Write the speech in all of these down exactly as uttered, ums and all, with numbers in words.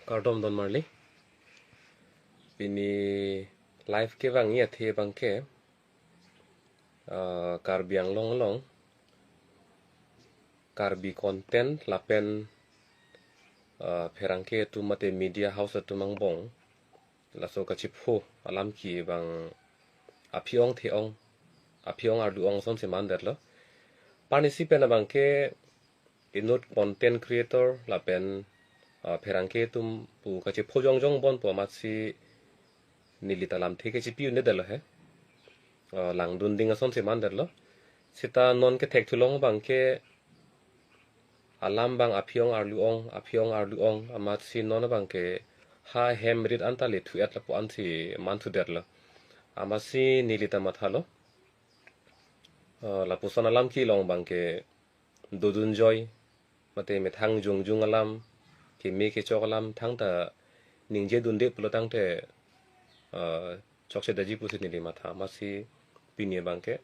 Kardom don marli. Pini live kevangji athe abangke, ah, Karbi Anglong along Karbi content lapen, ah, pherangke atum mate media house atum angbong laso kachipho alam ke abang aphi-ong the-ong, aphi-ong arlu-ong asonsi mandetlo. Pini si pen abangke inut content creator lapen, ah, pherangke atum pu kachipho jongjong bon pu amatsi neli ta lamthe kechipi un-edetlo he. Ah, langdun ding asonsi mandetlo. Seta non kethek thulong abangke alam abang aphi-ong arlu-ong, aphi-ong arlu-ong, amatsi non abangke ha hem rit anta le thu-et lapu ansi manthudetlo. Amatsi neli ta mathalo. Ah, lapuson alam kelong abangke dodunjoi, mate methang jongjong alam, keme kechok alam thangta ningje dunde pulo tangte, ah, chokche daji pusi neli matha. Amatsi pini abangke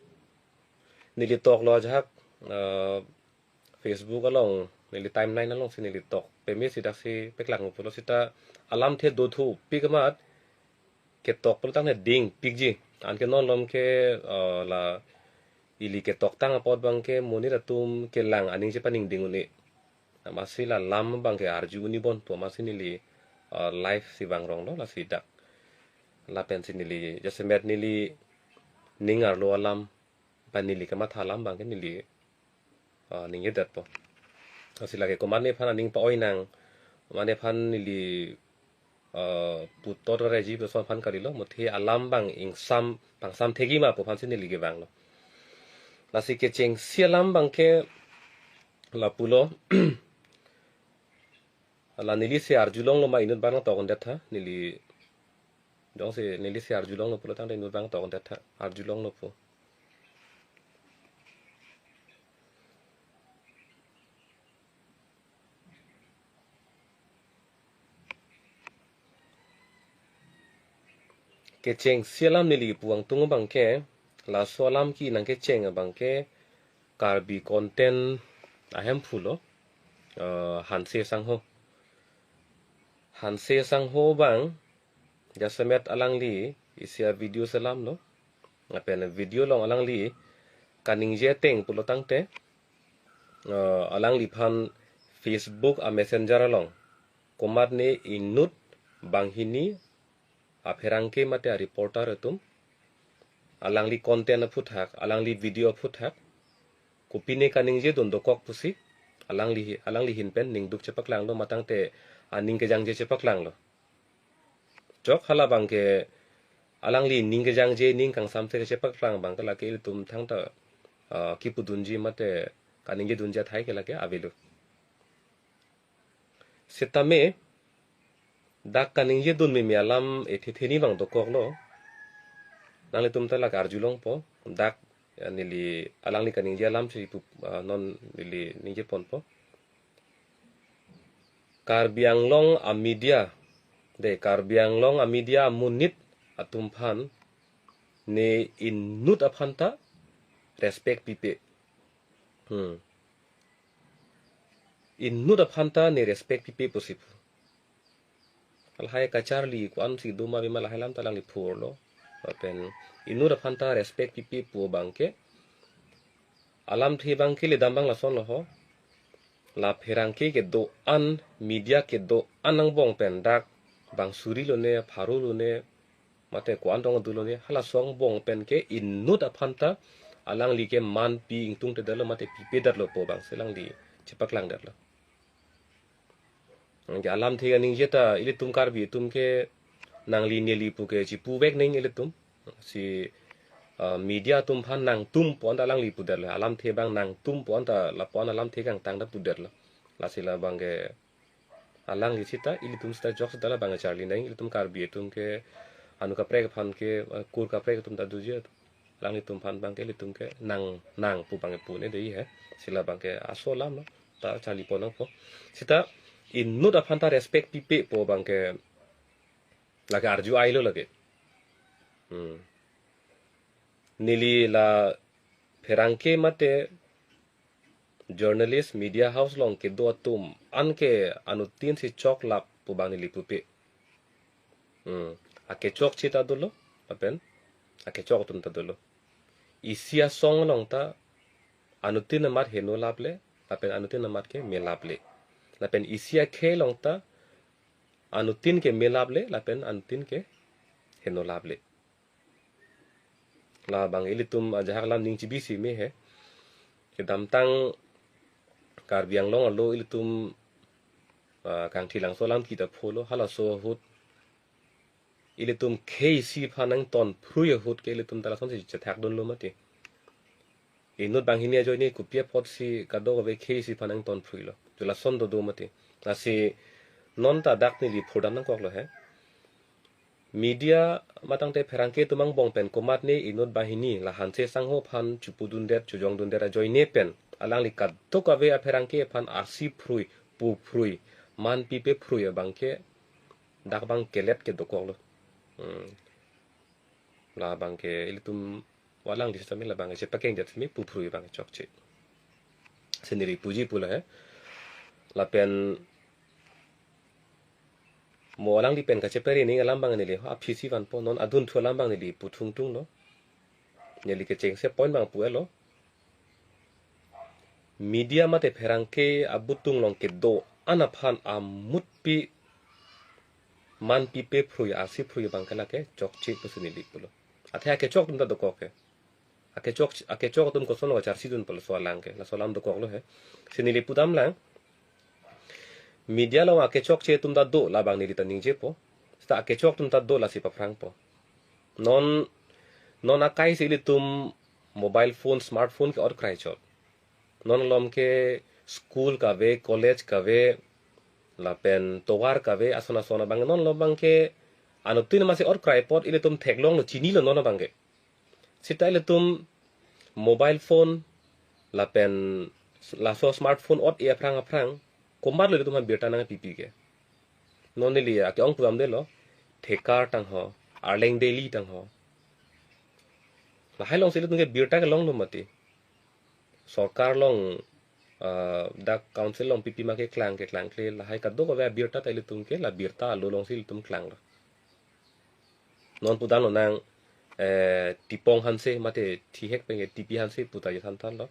neli toklo ajahak, ah, Facebook along, neli timeline alongsi neli tok peme si daksi paklang pulo seta alamthe dothupik amat ketok pulo tangte dingpikji. Anke non malom ke, eh, la ili ketoktang apot abangke monit atum kelang aning chepaningding un-e. Amatsi la lam abangke arju un-e bon pu amatsi neli, eh, live si vangronglo lasi dak. Lapensi neli jasemet neli ning arlo alam, pen neli kematha alam abangke neli, ah, ningjedetpo. Lasi lake komatne aphan aning pa-oi nang, komatne aphan neli, ah, putot reji puson aphan kalilo, muthe alam abang ingsam, pangsam thekji ma pu aphansi neli kevanglo. Lasi kechengsi alam abangke lapulo. La neli si arjulonglo ma inut abang tokdet tha, neli jongsi neli si arjulonglo pulo tangte inut abang tokdet tha, arjulonglo pu. Kechengsi alam neli pu angtung abangke, laso alam ke nangkecheng abangke, Karbi content ahemphu lo, eh, Hanse Sangho. Hanse Sangho abang, jasemet alangli isi avideo selamlo. Lapen video along alangli kaningje ateng pulo tangte, eh, alangliphan Facebook a-messenger along komatne inut banghini apherangke mate a-reporter atum, alangli content aphuthak, alangli video aphuthak, kopine kaningje dun dokok pusi, alangli, alangli ahin pen ningduk chepaklanglo ma tangte aning kejangje chepaklanglo. Chok hala abangke alangli ning kejangje ning kangsamse kechepaklang abangke lake ilitum thangta, ah, kipudunji mate kaningje dunji athai ke lake avelo. Setame dak kaningje dun meme alam ethe theni abang dokoklo. Nanglitum ta lake arjulongpo. Dak, ya, neli alangli kaningje alam si pu, ah, non neli ningjeponpo. Karbi Anglong a-media, de Karbi Anglong a-media amonit atum aphan ne inut aphanta respect pipe. Hmm. Inut aphanta ne respect pipe pusi pu. Lahai kacharli ko-ansi do ma bima lahai alam ta alangli phurlo. Lapen inut aphanta respect pipe pu abangke, alamthe abangke ledam abang lasonlo ho. La pherangke kedo-an, media kedo-an angbong pen dak bang suri lone, pharo lone, mate ko-an tong adu lone, halaso angbong pen ke inut aphanta alangli ke manpi ingtungtedetlo mate pipedetlo pu abangsi alangli chepaklangdetlo. Anke alamthe kaningje ta ilitum Karbi atum ke nangli neli pu ke chipuvek nang ilitum. Si, ah, media atum aphan nangtum pu anta alangli pudetlo. Alamthe abang nangtum pu anta lapu-an alamthe kangtang ta pudetlo. Lasi labangke alangli sita, ilitum sita jok sita labang charli nang, ilitum Karbi atum ke anu kaprek aphan ke, eh, kur kaprek atum ta doji. Alanglitum aphan abangke ilitum ke nang, nang pu abangke pu un-e dei he. Si labangke aso alam lo. Ta charlipon nangpo. Sita inut aphanta respect pipe pu abangke lake arju ailo lake. Hmm. Neli la pherangke mate journalist media house along kedo atum anke anuttin si choklap pu abang neli pupe. Hmm. Akechokche ta dolo, lapen akechok atum ta dolo. Isi asong along ta anuttin amat heno laple, lapen anuttin amat ke me laple. Lapen isi akhei along ta anuttin ke me laple, lapen anuttin ke heno laple. Labang ilitum ajahak alam ning chibisi me he. Kedamtang Karbi Anglong alo ilitum, ah, Kangthilangso alam kita pholo, halaso ahut ilitum khei isi aphan nangton phrui ahut ke ilitum ta lasonsi chethakdunlo mati. Inut banghini ajoine kopi apotsi kadokave khei isi aphan nangton phruilo. Ju lason dodo mati. Lasi non ta dak neli phurdam nangkoklo he. Media matangte pherangke atum angbong pen komatne inut banghini la Hanse sangho aphan chepudundet chojongdundet ajoine pen alangli kadokave apherangke aphan arsi phrui, pu phrui, man pipe phrui abang ke dak abang ke let ke dokoklo. Hmm. Labang ke ilitum walang di sitame labang ke chepakengdet sitame pu phrui abang chokche. Si neli puji pulo he. Lapen mo alangli pen kachepere ning alam abang neli ho aphi si vanpo, non adunthu alam abang neli puthung tunglo. Neli kechengse point abang pu-etlo. Media mate pherangke abutung along kedo-an aphan amutpi man pipe phrui arsi phrui abang ke lake chokche pusi neli pulo. Athe akechok atum ta dokok ke. Akechok, akechok atum koson lo kacharsidun pu laso alang ke. Laso alam dokoklo he. Si neli pudam lang. Media along akechokche atum ta do labang neli ta ningjepo. Seta akechok atum ta do lasi paphrangpo. Non, non akai si ilitum mobile phone, smartphone ke-ot krai chot. Non malom ke school kave, college kave, lapen tovar kave, ason ason abang, non malom abang ke anuttin amatsi ot krai apot ilitum theklonglo, chinilo non abang ke. Seta ilitum mobile phone, lapen laso smartphone ot-e aphrang aphrang, komatlo ilitum abirta nangpipi ke. Non neli ake-ong pudamdetlo, Thekar tangho, Arleng Daily tangho. Lahai alongsi ilitum ke birta kelonglo mati. Sorkar along, ah, dak council along pipi ma keklang, keklangkle, lahai kadokave abirta ta ilitum ke la birta alo alongsi ilitum klanglo. Non pudamlo nang, eh, Tipong Hanse mate thihek pen ke T P Hanse puta je than thanlo.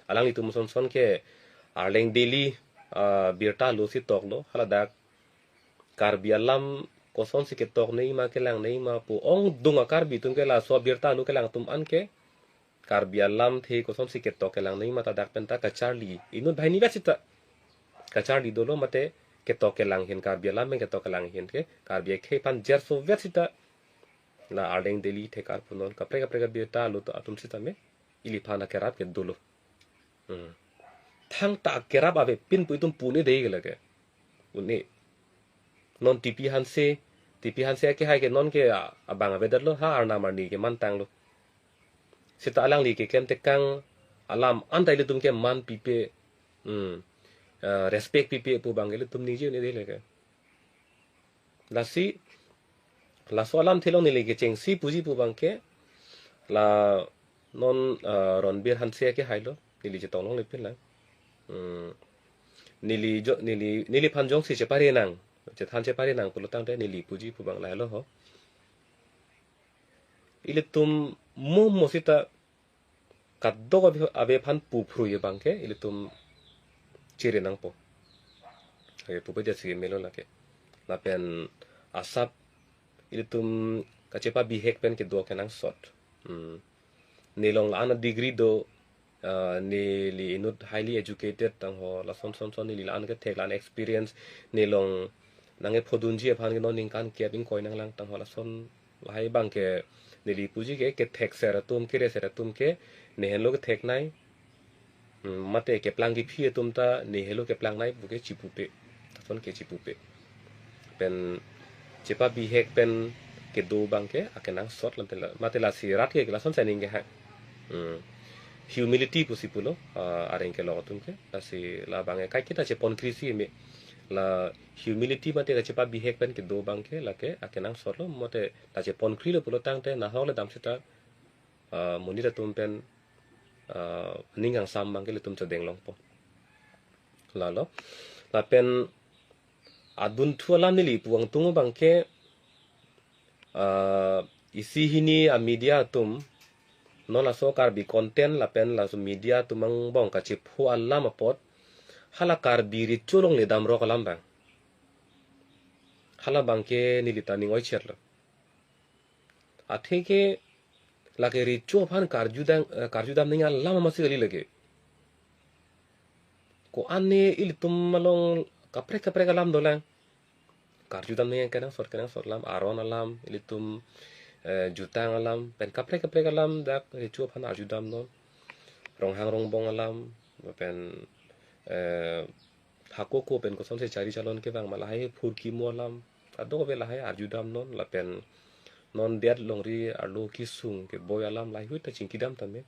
Alanglitum ason son ke Arleng Daily, ah, birta alosi toklo, haladak Karbi alam kosonsi ketok nei ma kelang nei ma pu ongdung a-Karbi atum ke laso abirta alo kelang atum an ke Karbi alamthe kosonsi ketok kelang nei ma ta dak pen ta kacharli. Inut banghini vet seta kacharli dolo mate ketok kelang ahin, Karbi alam pen ketok kelang ahin ke Karbi akhei aphan jerso vet seta la Arleng Daily, Thekar punon kaprek kaprek abirta alo atum sitame iliphan akerap ke dolo. Hmm. Thangta akerap avepin pu itum pu-un-e dei ke lake. Un-e. Non T P Hanse, T P Hanse akehai ke non ke, ah, abang avedetlo, ha arnam arni ke mantanglo. Seta alangli keklem tekang alam anta ilitum ke man pipe, hmm, ah, respect pipe pu abang ke ilitum ningje un-e dei lake. Lasi, laso alamthe along neli kechengsi puji pu abang ke, la non, ah, Ronbir Hanse akehailo, neli chetong longle pin lang. Hmm. Neli jo, neli, neliphan jongsi chepare nang, chethan chepare nang pulo tangte neli puji pu abang lahelo ho. Ilitum mo mo seta kadokave, ave aphan pu phrui abang ke ilitum chere nangpo. Ave pupe jatsi melo lake. Lapen asap ilitum kachepabihek pen kedo kenangsot. Hmm. Nelong la-an a-degree do, ah, neli inut highly educated tangho, lason son son neli la-an kethek la-an experience, nelong nangkephodunji aphan ke non ningkan kep ingkoi nanglang tangho, lason lahai abang ke neli puji ke kethekser atum, kereser atum ke ne henlo kethek nai. Hmm, mate keplang kephi atum ta ne henlo keplang nai pu ke chipupe. Lason ke chipupe. Pen chepabihek pen kedo abang ke akenangsot lamte la, mate lasi rat ke lason sining ke ha. Hmm. Humility pusi pulo, ah, areng kelok atum ke, lasi labang ke kaiketa cheponkri si me. La humility mate kachepabihek pen kedo abang ke lake akenangsot lo, mate la cheponkrilo pulo tangte nahok le dam seta, ah, monit atum pen, ah, ning kangsam abang ke ilitum chodeng longpo. Lalo. Lapen adunthu alam neli pu angtung abangke, ah, isi hini a media atum, non laso Karbi content lapen laso media atum angbong kachepho alam apot, hala Karbi recho longle damrok alam abang. Hala abangke neli ta ning oicherlo. Atheke lake recho aphan karju dam, eh, karju dam nangji alam amatsi kali lake. Ko-an ne ilitum along kaprek kaprek alam dolang. Karju dam nangji kenangsot kenangsot alam, aron alam, ilitum, eh, jutang alam, pen kaprek kaprek alam dak recho aphan arju damnon. Ronghang rongbong alam, pen, eh, hako ko pen kosonsi chari chalon kevang ma lahai phurkimo alam, kadokave lahai arju damnon, lapen non det longri arlo kesung keboi alam lahai hui ta chingki dam tame.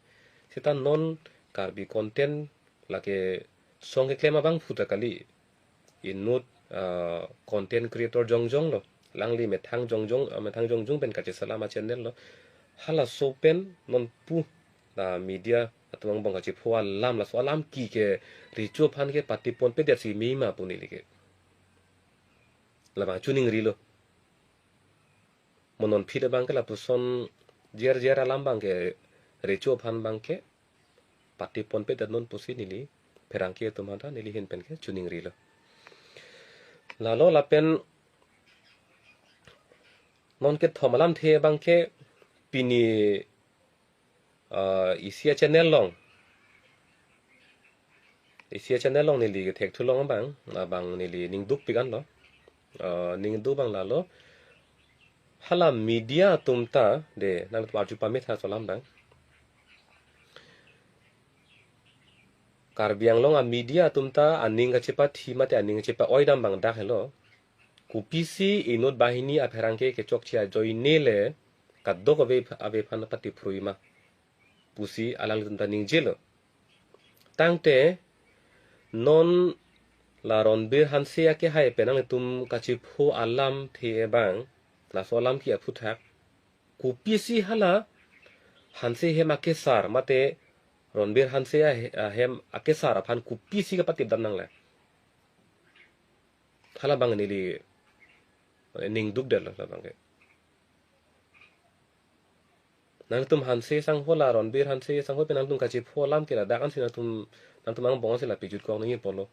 Seta non Karbi content lake song keklem abangphu ta kali. Inut, ah, content creator jongjong lo. Alangli methang jongjong, ah, methang jongjong pen kachesalam a channel lo. Halaso pen non pu la media atum angbong kachepho alam, laso alam ki ke recho aphan ke patipon pedet si mima pu neli ke. Labang chuning rilo. Mo non phit abangke lapuson jer jer alam abangke recho aphan abangke patipon pedet non pusi neli pherangke atum aphan ta neli ahin pen ke chuning rilo. Lalo lapen non kethom alamthe abangke pini, ah, isi a channel long. Isi a channel long neli kethekthu long abang, abang neli ningduk pik anlo. Ah, ningduk abang lalo. Hala media atum ta, de, nangtum arju pame tha laso alam abang. Karbi Anglong a media atum ta aning kachepathi mate aning kachepa-oi dam abang dak helo. Kopisi inut banghini apherangke kechokche ajoine le kadokave ave aphan patiphrui ma pusi alangtum ta ningjelo. Tangte non la Ronbir Hanse akehai pen nangtum kachepho alamthe abang, laso alam ki aphuthak, kopisi hala Hanse hem akesar mate Ronbir Hanse ahe-, ahem akesar aphan kopisi kapatip dam nangle. Hala abang neli ningduk detlo labang ke. Nangtum Hanse sangho la Ronbir Hanse sangho pen nangtum kachepho alam ke ladak ansi nangtum, nangtum angbong ansi la pejut kok nangji apotlo.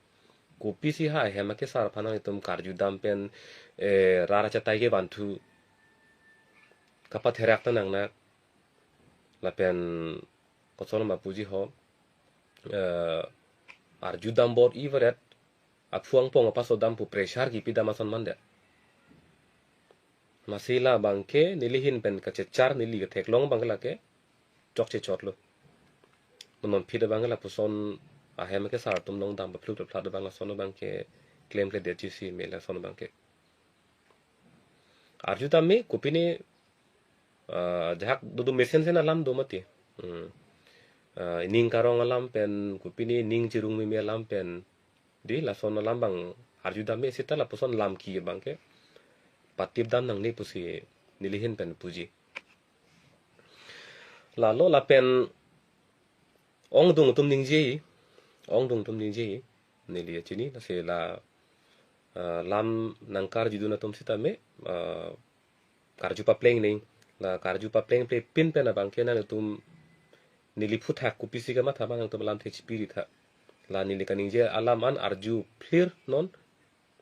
Kopisi ha ahem akesar aphan nangtum karju dam pen, eh, rat achatai kevanthu kapatherak ta nangnak. Lapen kosonma puji ho, eh, arju dam bor-i varet, aphu angpong apaso dam pu pressure kipi dam ason mandet. Lasi labang ke neli ahin pen kachechar neli ketheklong abang ke lake chokche chotlo. Mo non phit abang ke lapuson ahem akesar atum along dam papluk paplak abang lason abang ke klemkledetji si me lason abang ke. Arju tame kopine, ah, jahak dodun mesen sen alam do mati. Hmm. Ah, ining karong alam pen kopine ining chirung meme alam pen. Di lason alam abang arju tame seta lapuson lam ki abang ke patip dam nangne pusi neli ahin pen puji. Lalo lapen ongdung atum ningje, ongdung atum ningje, neli chini lasi la, ah, lam nangkarjudun atum sitame, ah, karju papleng neng, la karju papleng ple pin pen abang ke nangtum neli phuthak kopisi kamatha ma nangtum alamthe chipi ri tha. La neli kaningje alam an arju phlir non,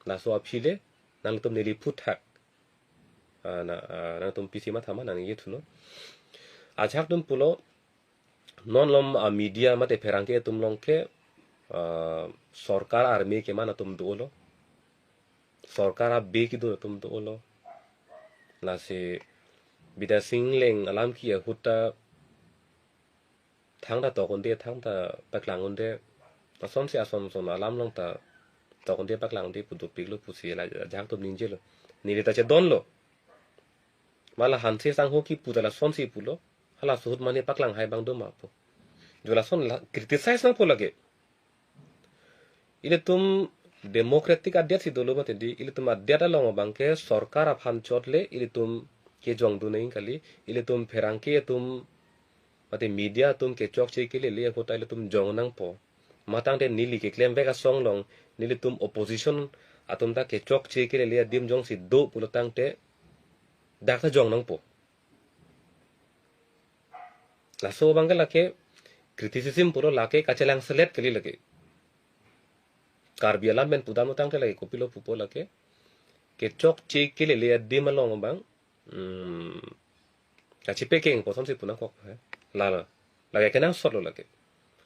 laso aphi le nangtum neli phuthak. Ah, na, ah, nangtum pisi matha ma nangji thuno. Ajahak atum pulo, non lom a media mate pherangke atum along ke, ah, sorkar army keman atum dolo. Sorkar abe kedo atum dolo. Lasi Bidya Sing Engleng alam ki ahut ta thangta tok un-e, thangta paklang un-e, asonsi ason son alam along ta tok un-e paklang un-e pu dopiklo pusi la ajahak atum ningjelo. Neli ta chedonlo. Ma la Hanse sangho kipu ta lasonsi pulo. Halaso ahut mane paklang hai abang do ma pu. Jo lason la criticize nangpo lake. Ilitum democratic adet si dolo mati di, ilitum adet along abang ke sorkar aphan chot le ilitum kejongdun nang kali, ilitum pherangke atum mate media atum kechokche kelele ahut ta ilitum jong nangpo. Matang te neli keklemvek asong along, nelitum opposition atum ta kechokche kelele adim jongsi do pulo tangte dak ta jong nangpo. Laso abang ke lake criticism pulo, lake kachelang selet kali lake. Karbi alam pen pudam tangte lake kopilo pupo lake, kechokche kelele adim along abang, hmm, kachepekeng pu asonsi pu nangkok he. Lalo. Lake kenangsot lo lake.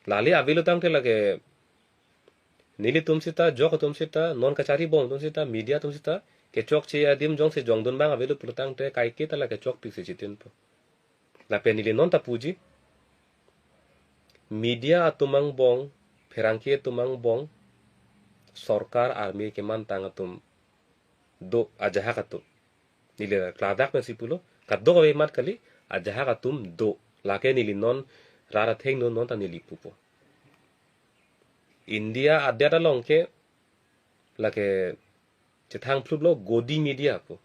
Lale avelo tangte lake nelitum sita, jok atum sita, non kachari bom atum sita, media atum sita, kechokche adim jongsi jongdun abang avelo pulo tangte kaike ta lake chokpik si chitinpo. Lapen neli non ta puji, media atum angbong, pherangke atum angbong, sorkar army kemantang atum do, ajahak atum. Neli ladak pensi pulo, kadokave amat kali, ajahak atum do. Lake neli non rat athengno non ta neli pupo. India adet along ke lake chethang phlup lo Godi media pu.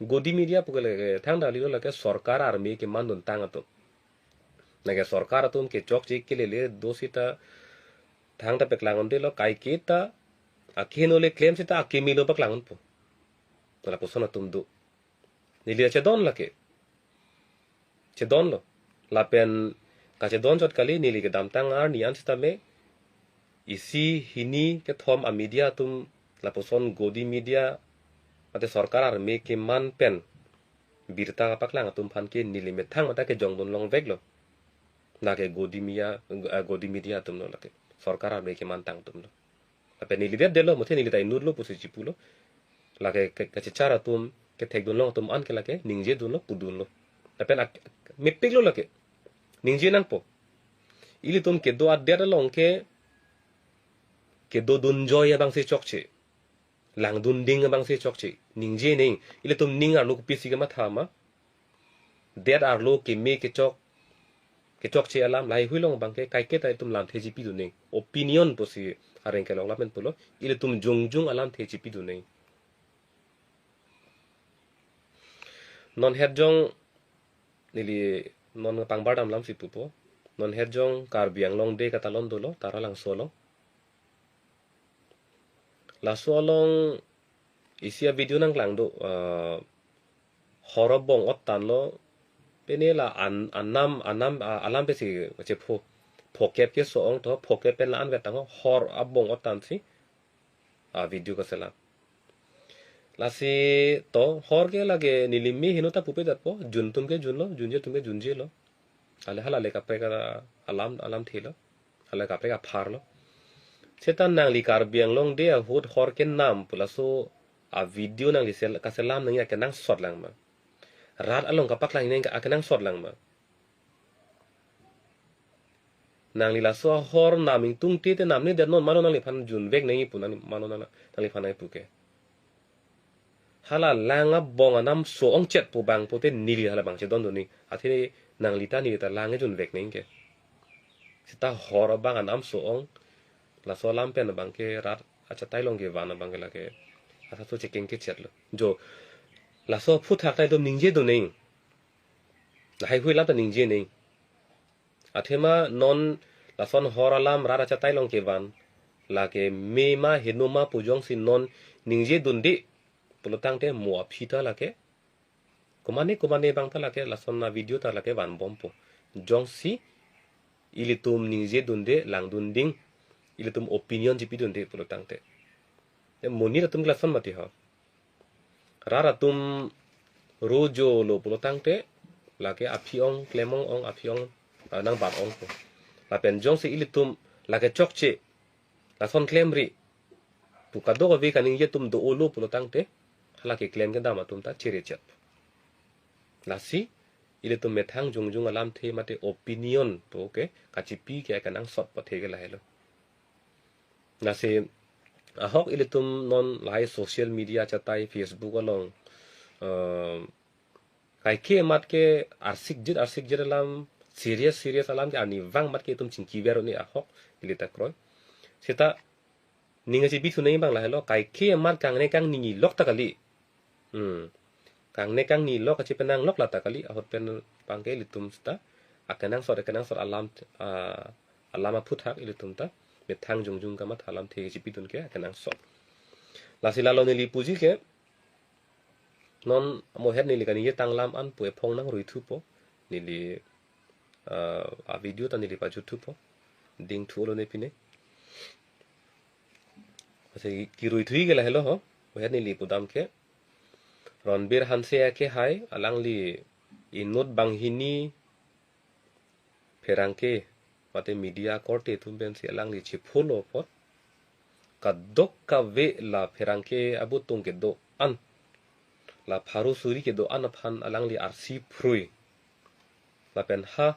Godi media pu ke lake thangta kalilo, lake sorkar army kemanduntang atum. Lake sorkar atum kechokche kelele do sita thangta paklang un-edetlo, kaike ta akeheno le klem sita akeme lo paklang unpo. Lapuson atum do. Neli chedon lake. Chedon lo. Lapen kachedon chot kali, neli kedamtang arni an sitame isi hini kethom a media atum, lapuson Godi media mate sorkar army keman pen birta kapaklang atum aphan ke neli methang mate kejongdun longvek lo. Lake Godi media, eh, Godi media atum lo lake. Sorkar army kemantang atum lo. Lapen neli det detlo, muthe neli ta inut lo pusi chipulo. Lake ke-, kachechar atum, kethekdun long atum an ke lake ningjedun lo, pudun lo. Lapen ak-, mepik lo lake. Ningje nangpo. Ilitum kedo adet along ke, kedodun joi abang si chokche. Langdun ding abang si chokche. Ningje neng. Ilitum ning arlo kopisi kematha ma. Det arlo keme kechok, kechokche alam lahai hui along abang ke kaike ta itum lamthe chipidun neng. Opinion pusi areng kelong lapen pulo, ilitum jongjung alamthe chipidun neng. Non het jong neli non pangbar dam lam si pupo. Non het jong Karbi Anglong Day katalon dolo, Taralangso along. Laso along isi a video nangklang do, ah, hor abong ottan lo, pene la an-, anam, anam, ah, alam pensi chepho, phokep keso-ong to, phokep pen la anvet tang ho, hor abong ottan si, ah, video kaselam. Lasi to, hor ke lake neli me heno ta pupe datpo, jun atum ke junlo, junje atum ke junjelo. Ale hala le kaprek a-, alam, alamthe lo. Hala kaprek aphar lo. Seta nangli Karbi Anglong Day ahut hor kenam pu laso a video nangli sel-, kaselam nangji akenangsot lang ma. Rat along kapaklang nangji akenangsot lang ma. Nangli laso ahor nam ingtungte te namne det non, mano nangliphan junvek nangji pu nang, mano nang, nangliphan nangpu ke. Hala lang abong anam so-ong chet pu abang pute neli hala abang chedondun neng. Athe nangli ta neli ta lang junvek neng ke. Seta hor abang anam so-ong, laso alam pen abang ke rat achatai along kevan abang ke lake asa so chekeng kechet lo. Jo, laso aphuthak ta itum ningjedun neng. Lahai hui alam ta ningje neng. Athema non lason hor alam rat achatai along kevan, lake me ma heno ma pu jongsi non ningjedunde pulo tangte mo aphi ta lake. Komane komane abang ta lake lason a video ta lake vanbompo. Jongsi ilitum ningjedunde, langdun ding, ilitum opinion chipidunde pulo tangte. E monit atum ke lason mati ho. Rat atum rojo lo pulo tangte, lake aphi ong, klem ong ong, aphi ong, ah, nangbat ongpo. Lapen jongsi ilitum lake chokche, lason klemri pu kadokave kaningje atum do-o lo pulo tangte, hala keklem kedam atum ta chere chet. Lasi, ilitum methang jongjung alamthe mate opinion pu ke kachipi ke akenangsot pathe ke lahelo. Lasi, ahok ilitum non lahai social media achatai, Facebook along, eh, kaike amat ke arsikjit arsikjit alam, serious serious alam ke arnivang amat ke itum chingki ver un-e ahok, ili ta kroi. Seta ning kachipithu nangji abang lahelo, kaike amat kangne kangni lok ta kali. Hmm. Kangne kangni lok kachipenang lok la ta kali, ahut pen abang ke ilitum seta akenangsot, akenangsot alam, ah, alam aphuthak ilitum ta methang jongjung kamatha alamthe kachipidun ke akenangsot. Lasi lalo neli puji ke, non mohet neli kaningje tanglam an pu ephong nang rui thupo, neli, ah, a video ta neli pajut thupo, ding thulo ne pine. Lasi kirui thui ke lahelo ho, mohet neli pudam ke. Ranbir Hanse akehai, alangli inut banghini pherangke, mate media korte atum pensi alangli chephulo apot, kadokave la pherangke abutung kedo-an, la pharo suri kedo-an aphan alangli arsi phrui. Lapen ha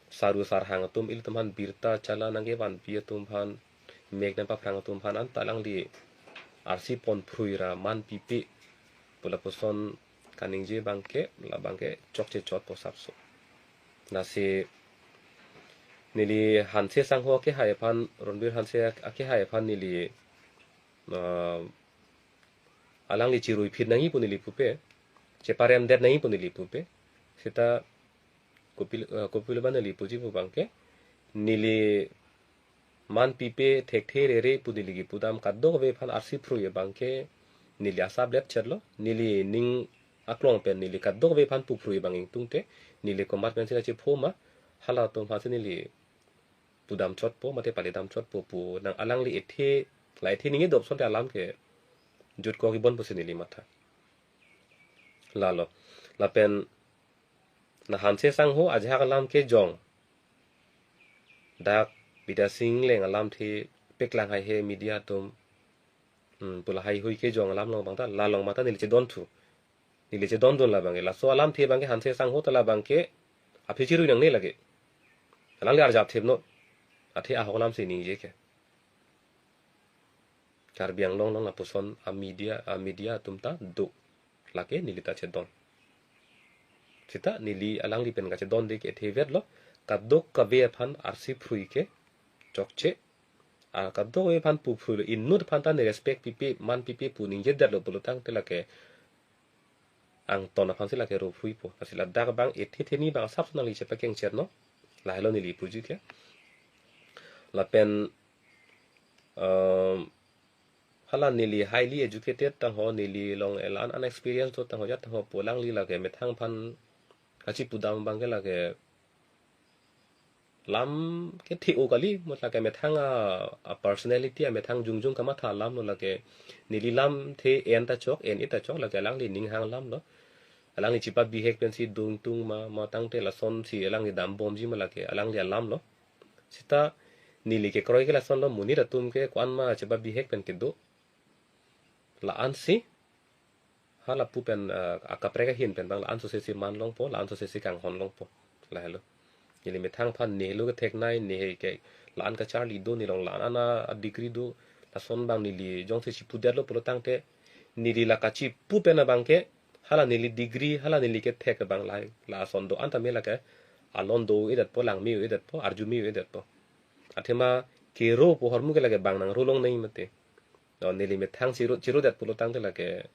saru sarhang atum ilitum aphan birta chala nangkevanpi atum aphan, mek nangpaphrang atum aphan anta alangli arsi pon phrui ra man pipe pu lapuson kaningje abang ke, labang ke chokche chotpo sapso. Lasi neli Hanse Sangho akehai aphan, Ranbir Hanse ak-, akehai aphan neli, ah, alangli chirui phit nangji pu neli pupe, cheparemdet nangji pu neli pupe. Seta kopi, ah, kopi lo ba neli puji pu abang ke, neli man pipe thekthe rere pu neli kipudam kadokave aphan arsi phrui abang ke neli asap let chetlo, neli ning aklong pen neli kadokave aphan pu phrui abang ingtungte, neli komat pensi kachepho ma, halatum aphansi neli pudam chotpo, mate paledam chotpo pu nang alangli ethe, la ethe ningje dopson te alam ke jutkok ibon pusi neli matha. Lalo, lapen na Hanse Sangho ajahak alam kejong, dak Bidya Sing Engleng alamthe paklang haihe media atum, hmm, pu lahai hui kejong alam along abang ta, la along abang ta neli chedon thu. Neli chedondun labang ke, laso alamthe abang ke Hanse Sangho ta labang ke aphi chirui nangne lake. Alangli arjap thepnon. Athe ahok alamsi ningje ke. Karbi Anglong along lapuson a media, a media atum ta do. Lake neli ta chedon. Seta neli alangli pen kachedonde ke thevet lo, kadokave aphan arsi phrui ke chokche. Ah, kadokave aphan pu phrui lo, inut aphan ta ne respect pipe, man pipe pu ningjedetlo pulo tangte lake angton aphansi lake ro phruipo. Lasi ladak abang ethe theni abang asap nangli chepakengchet non. Lahelo neli puji ke. Lapen, um, hala neli highly educated tangho, neli along elan unexperienced do tangho, jat tangho pu alangli lake methang aphan kachipudam abang ke lake lam kethe-o kali, mot lake methang a, a personality amethang jongjong kamatha alam lo lake, neli lamthe en ta chok, en-e ta chok, lake alangli ning hang alam lo. Alangli chepabihek pensi dungtung ma, ma tangte lasonsi alangli dambomji ma lake, alangli alam lo. Seta neli kekroi ke lason lo, monit atum ke ko-an ma chepabihek pen kedo. La-ansi, ha lapu pen, ah, akaprek ahin pen abang la-an sosesi man longpo, la-an sosesi kanghon longpo. Lahelo. Neli methang aphan neli lo ketheknei, neli ke la-an kacharli do, neli along la-an a degree do, lason abang neli jongsi chipudetlo pulo tangte, neli la kachipu pen abang ke, hala neli degree, hala neli kethek abang la, lason do-an tame lake, alon do-edetpo, langme-o-edetpo, arjume-o-edetpo. Athema kero pu ahormu ke lake bang nangro longnei mate. O, neli methang chiru, chirudet pulo tangte lake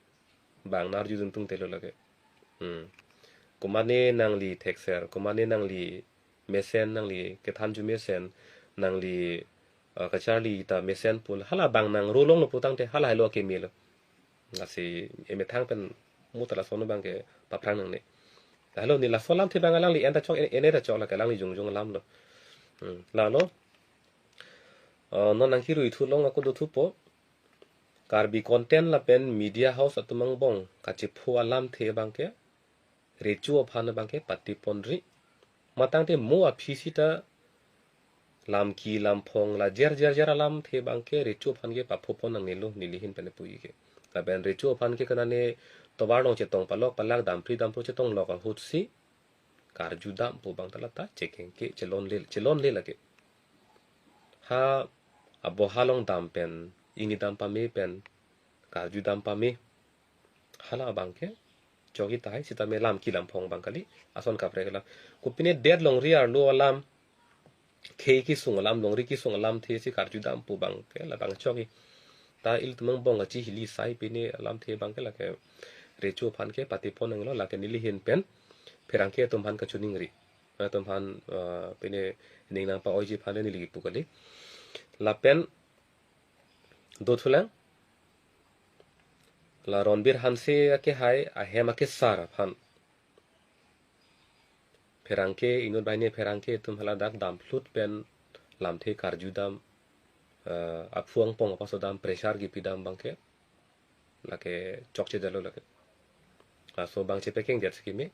bang nang arjudun tungte lo lake. Hmm. Komatne nangli thekser, komatne nangli mesen, nangli kethanju mesen, nangli, uh, kacharli ta mesen pu hala bang nangro longlo pulo tangte hala helo akeme lo. Lasi emethang pen muta lason abang ke paphrang nangne. Lahelo neli laso alamthe abang alangli en ta chok, en, en-e ta chok lake alangli jongjong alam lo. Hmm. Lalo, uh, non nangkirui thu along ako do thupo. Karbi content lapen media house atum angbong kachiphu alamthe abang ke, recho aphan abang ke pateponri. Ma tangte mo aphi seta lamki lamphong la jer jer jer alamthe abang ke recho aphan ke paphupon nangnelo neli ahin pen puji ke. Lapen recho aphan ke konane tovar along chetong palok palak, dampri dampro chetong lok ahutsi karjudam pu abang ta lata chekengke chelonle, chelonle lake. Ha aboha along dam pen, ingni dam pame pen, karjudam pame. Hala abang ke chokji tahai, sitame lamki lamphong abang kali, ason kaprek alam. Kopine det longri arlo alam, khei kesung alam, longri kesung alamthe si karjudam pu abang ke labang chokji. Ta ilitum angbong kachihili sai pine alamthe abang ke lake recho aphan ke patepon nanglo, lake neli ahin pen pherangke atum aphan kachiningri. Atum aphan, eh, pine ning nangpa-oiji aphan neli kipu kali. Lapen do thulang. La Ronbir Hanse akehai ahem akesar aphan pherangke, inut banghini pherangke atum hala dak damphlut pen lamthe karjudam, eh, aphu angpong apasodam, pressure kipidam abangke lake chokchedetlo lake. Laso abang chepakengdet si keme.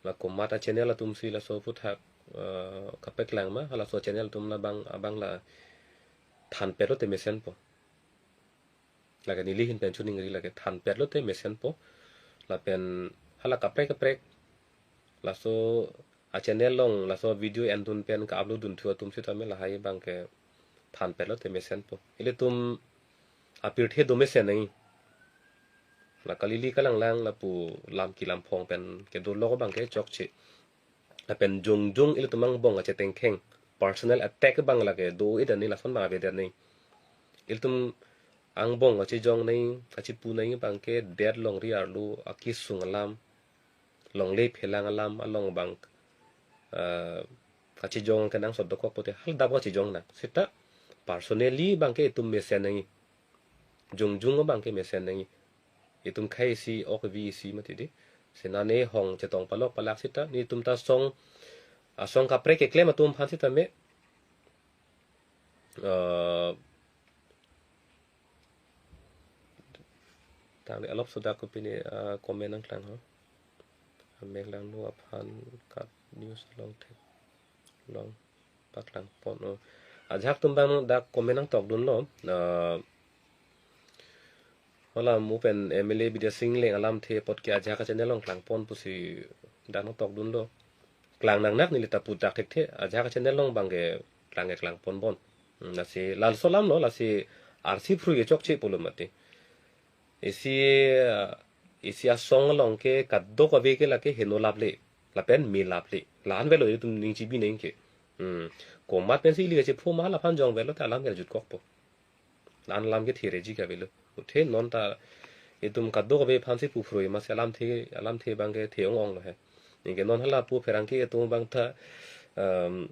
La komat a-channel atum si laso aphuthak, eh, kapaklang ma, halaso channel atum labang abang la thanpetlote mesenpo. Lake neli ahin pen choningri, lake thanpetlote mesenpo. Lapen hala kaprek kaprek laso a-channel along laso video endun pen ka-upload dunthu atum sitame lahai abangke thanpetlote mesenpo. Ilitum apirthe do mesen nangji. La kalili kalanglang lapu lam kilam phong pen kedolok abangke chokche. Lapen jongjong ilitum angbong kachetengkheng, personal attack abang lake do-et nangji, lason abang avedet nangji. Ilitum angbong kachejong nangji, kachepu nangji abangke det longri arlo akesung alam, longle phelang alam along abang, eh, kachejong kenangsot dokok pute haldap kachejong nang. Seta personally abangke itum mesen nangji. Jongjong abangke mesen nangji. Itum khei isi, ok vi isi mati di. Sena ne hong chetong palok palak seta nelitum ta asong, asong kaprek keklem atum aphan sitame, eh, tangte alop sodak kopine, eh, comment nangklang ho. Amek langno aphan kat news along theklong paklangpon o. Ajahak atum abang dak comment nangtokdunlo. Eh, hala mu pen M L A Bidya Sing Engleng alamthe apotke ajahak a-channel along klangpon pusi dak nangtokdunlo. Klang nangnak, neli ta pudak thekthe, ajahak a-channel along abangke klang ke klangponbom. Hmm, lasi laso alamlo, lasi arsi phrui ke chokche pulo mati. Isi, isi asong along ke kadokave ke lake heno laple, lapen me laple. La-an avelo itum ning chibi nangji ke. Hmm. Komat pensi ili kachepho ma, laphan jong avelo te alam ke arjutkokpo. La-an alam ke thireji ke avelo. Athe non ta itum kadokave aphansi puphrui masi alamthe, alamthe abangke the-ong-onglo he. Anke non hala pu pherangke atum abang ta, um,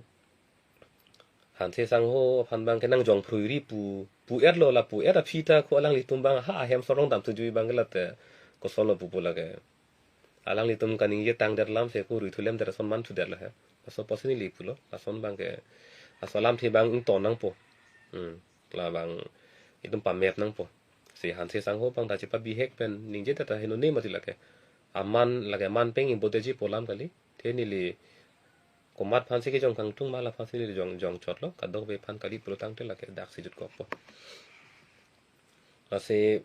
Hanse sangho aphan abangke nangjong phruiri pu, pu-etlo, la pu-et aphi ta ko alanglitum abang ha ahem sorong dam thujui abangke late kosonlo pupo lake. Alanglitum kaningje tangdet alam si ko rui thulem det ason man thudet lo he. Laso apotsi neli pulo, lason abangke, laso alamthe abang ington nangpo. Hmm, labang itum pamep nangpo. Si Hanse sangho abang ta chepabihek pen ningjedet ta heno ne mati lake. Aman lake aman pen ingbodetji pu alam kali. Te neli komat aphansi kejong kangtung ma, laphansi neli jong, jongchotlo, kadokave aphan kali pulo tangte lake daksi jutkokpo. Lasi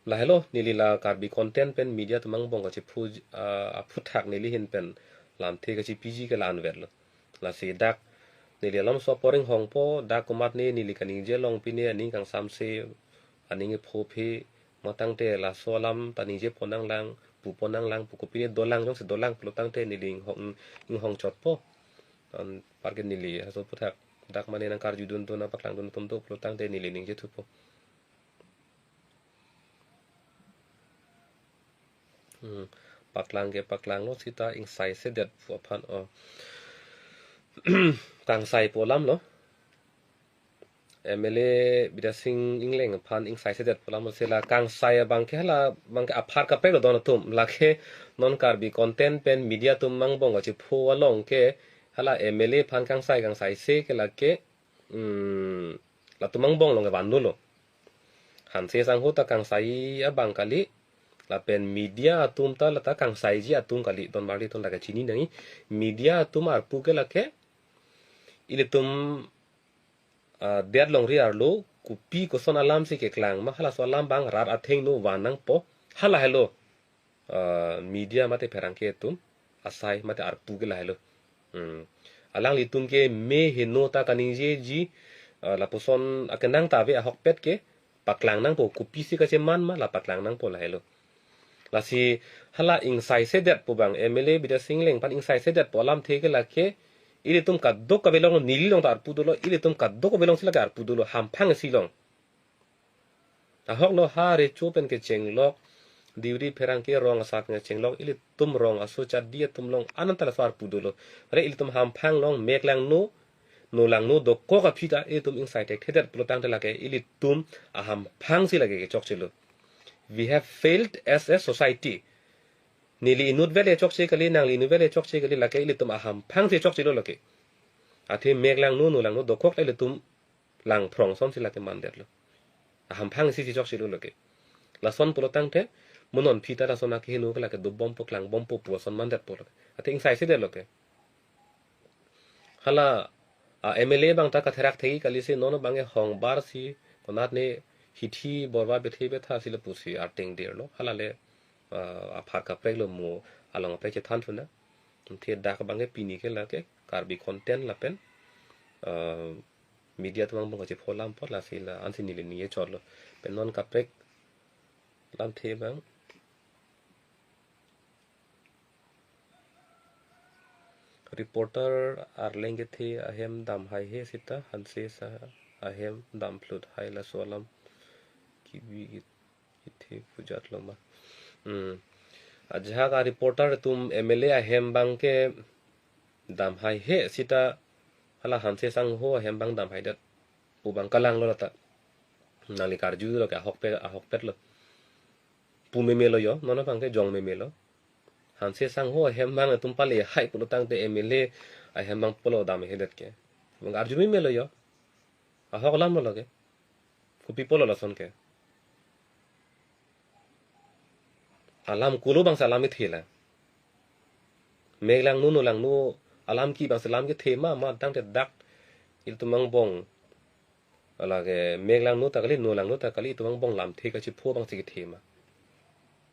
lahelo neli la Karbi content pen media atum angbong kachephu, ah, aphuthak neli ahin pen lamthe kachepiji ke la-an avetlo. Lasi dak neli alomso apor inghongpo, dak komatne neli kaningje along pine aning kangsamse, aning ephophe, ma tangte laso alam ta ningjepon nanglang, pupon nanglang pu kopine dolang, jongsi dolang pulo tangte neli inghong, inghongchotpo. Anparke neli laso aphuthak dak mane nangkarjudunthu, nangpaklangdun atum do pulo tangte neli ningjethupo. Hmm. Paklang ke paklanglo seta ingsaisedet pu aphan, oh. Kangsai pu alamlo. M L A Bidya Sing Engleng aphan ingsaisedet pu alamlo, si la kangsai abangke hala abangke apar kaprek lo don atum. Lake non Karbi content pen media atum angbong kachepho along ke hala M L A aphan kangsai kangsaise ke lake, hmm, latum angbong along ke van dolo. Hanse sangho ta kangsai abang kali, lapen media atum ta lata kangsaiji atum kali, don marli atum lake chini nangji. Media atum arpu ke lake ilitum, ah, det longri arlo kopi koson alamsi keklang ma, halaso alam abang rat athengno van nangpo, hala helo, ah, media mate pherangke atum asai mate arpu ke lahelo. Hmm. Alanglitum ke me heno ta kaningjeji, ah, lapuson akenang ta ave ahokpet ke paklang nangpo, kopisi kacheman ma la paklang nangpo lahelo. Lasi hala ingsaisedet pu abang, M L A Bidya Sing Engleng aphan ingsaisedet pu alamthe ke lake ilitum kadokave along, neli along ta arpu dolo, ilitum kadokave alongsi lake arpu dolo, hamphang isi along. Ahoklo, ha recho pen kechenglok, diuri pherangke rong asar pen kechenglok, ilitum rong aso chadi atum along ananta laso arpu dolo. Re ilitum hamphang along mek langno, no langno dokok aphi ta ilitum ingsai thekthedet pulo tangte lake ilitum ahamphangsi lake kechokchelo. We have failed as a society. Neli inut vet le chokche kali, nangli inut vet le chokche kali, lake ilitum ahamphang si chokchelo lake. Athe mek langno, no langno dokhok le ilitum langphrong asonsi lake mandetlo. Ahamphang si si chokchelo lake. Lason pulo tangte, mo non aphi ta lason akeheno ke lake dobompo klangbompo pu ason mandetpo lake. Athe ingsaisi detlo ke. Hala, a, M L A abang ta katherak thekji kali si non abang ke hongbar si, konat ne hithi borba bethe betha si lapusi arting dirlo. Hala le, a, aphan kaprek lo mo along kaprek chethan thuna. Athe dak abang ke pini ke lake Karbi content lapen, a, media atum angbong kachepho alam apot lasi la ansi neli ningje chotlo. Pen non kaprek lamthe abang. Reporter arleng kethe ahem dam haihe seta hanse sa ahem dam phlut hai laso alam kibi kethe pujat lo ma. Hmm. Ajahak a reporter atum M L A ahem abang ke dam haihe seta hala hanse sangho ahem abang dam haidet pu abang kalanglo lata. Nangli karjulo ke ahokpet, ahokpetlo. Pu memelo yo, non abang ke jong memelo. Hanse sangho ahem abang atum pale hai pulo tangte M L A ahem abang pulo dam hedet ke. Abang arju memelo yo. Ahok alamlo lake. Kopi pulo lason ke. Alam kulo abang si alam kethe la. Mek langno, no langno alam ke abang si alam kethe ma, ma tangte dak ilitum angbong. Lake mek langno ta kali, no langno ta kali, itum angbong lamthe kachepho abang si kethe ma.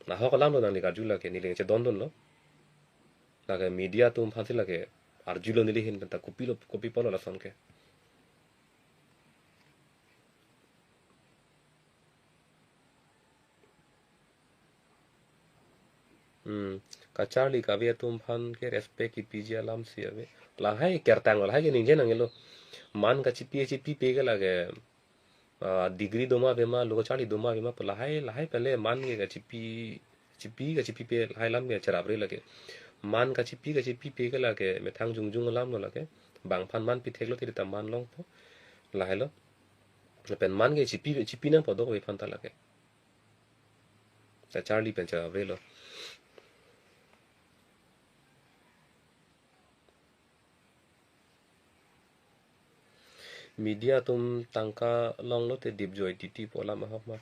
Ahok alamlo nangli karju lake, neli chedondunlo. Lake media atum aphansi lake arjulo neli ahin pen ta kopilo, kopi pulo lason ke. Hmm. Kacharli kave atum aphan ke respect kipiji alam si ave. Lahai kertang lahai ke ningje nangjilo. Man kachipi chipipe ke lake, ah, degree doma ave ma, lo kacharli doma ave ma, pu lahai, lahai pen le man ke kachipi, chipi, kachipipe lahai alam ke cherabre lake. Man kachipi, kachipipe ke lake, methang jongjong alamlo lake. Bang aphan man pitheklo tiri ta man longpo. Lahailo. Pen man ke chipi, chipi nangpo dok ave aphan ta lake. Kacharli pen cherabrelo. Media atum tangka longlo te dipjoi titi pu alam ahok ma.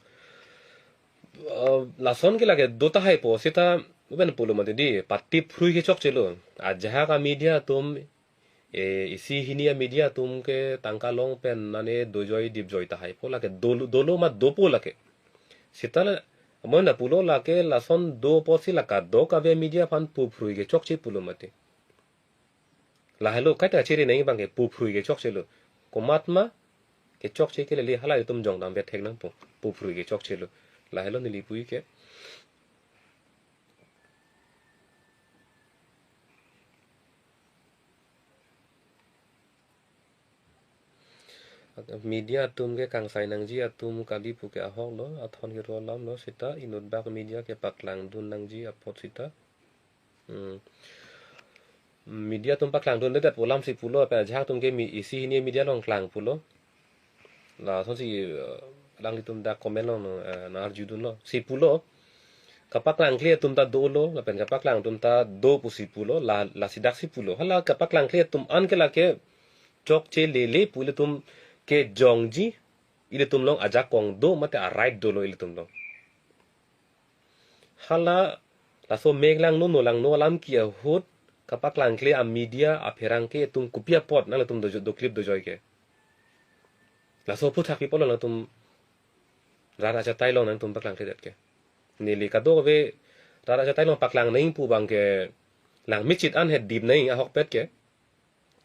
Ah, lason ke lake do tahaipo seta uben pulo mati di, patip phrui ke chokchelo. Ajahak a media atum, e, isi hini a media atum ke tangka long pen mane dojoi dipjoi tahaipo lake dolo, dolo ma dopo lake. Seta la, mo na pulo lake lason dopo si la kadokave media aphan pu phrui ke chokche pulo mati. Lahailo kaita chere nangji abang ke pu phrui ke chokchelo. Komat ma ke chokche ke lele hala itum jong dam bethek nangpo. Pu phrui ke chokchelo. Lahailo neli pu ke. Media atum ke kangsai nangji atum kali pu ke ahoklo, athon kero alamlo, seta inut bak media ke paklangdun nangji apot seta. Hmm. Media atum paklangdundedet pu alam si pulo, pen ajahak atum ke mi isi hini media along klang pulo. Lasonsi, eh, alanglitum dak comment along, eh, nang arjudunlo. Si pulo. Kapaklangkle atum ta dolo, lapen kapaklang atum ta do pusi pulo, la, lasi daksi pulo. Hala kapaklangkle atum an ke lake chokche lele pu ilitum ke jongji, ilitum along ajakong do mate a right dolo ilitum along. Hala laso mek langno no langno alam ke ahut kapaklangkle a media apherangke atum kopi apot nanglitum do, doklip dojoi ke. Laso aphuthak pi pulo nangtum rat achatai along nangtum paklangkledet ke. Neli kadokave rat achatai along paklang nangji pu abang ke langmechit an he dip nangji ahokpet ke.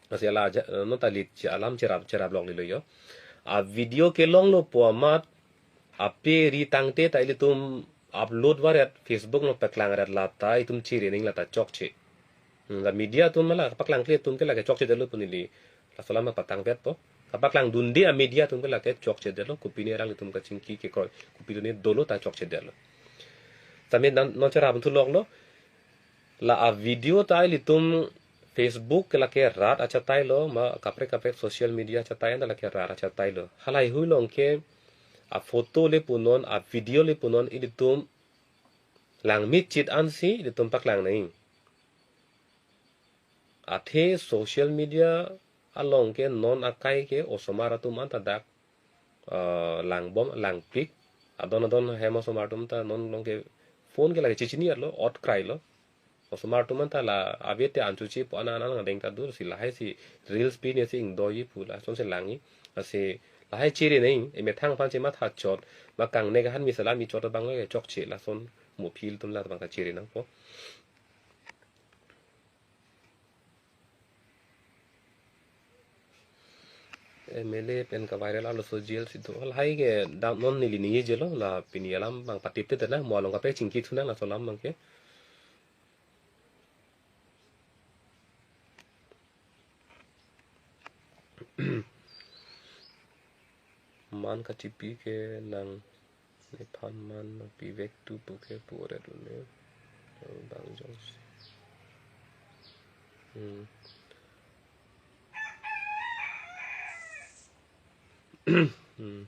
Lasi ala aja, eh, non ta lit che alam cherap, cherap lok lilo yo. A video kelonglo pu amat ape ri tangte ta ilitum upload varet Facebook along paklangret lata itum chere nangji lata chokche. Hmm, la media atum mala kapaklangkle atum ke lake chokchedetlo pu neli laso alam patangpetpo. Kapaklangdunde a media atum ke lake chokchedetlo, kopine alanglitum kachingki kekroi, kopine dolo ta chokchedetlo. Tame non, non cherap thu loklo. La a video ta ilitum Facebook ke lake rat achatailo, ma kaprek kaprek social media achatai anta lake rat achatailo. Halahei hui along ke A photo le punon, a video le punon, ilitum langmit chit ansi ilitum paklang nang. Athe social media along ke non akai ke osomar atum anta dak, eh, langbom, langpik. Adon adon hem osomar atum ta non along ke phone ke lake chechini arlo, ot krai lo. Osomar atum anta la ave te anchuche pu anan anan adeng ta dur si lahai si reels pi ne si ingdoi pu lason si langji. Lasi lahai chere nang, emethang aphan chematha chot, ma kangnek ahan mi salam mi chot abang le chokche, lason mo aphi ilitum labang ta chere nangpo. M L A pen ka viral arloso jail si do. Lahai ke dam non neli ningje lo, la pini alam abang patip te na, mo along kaprek chingki thu nang laso alam abang ke. Man kachipi ke nang nephan man nangpivek tu pu ke pu oret un-e. Bang jongsi. Hmm. Hmm.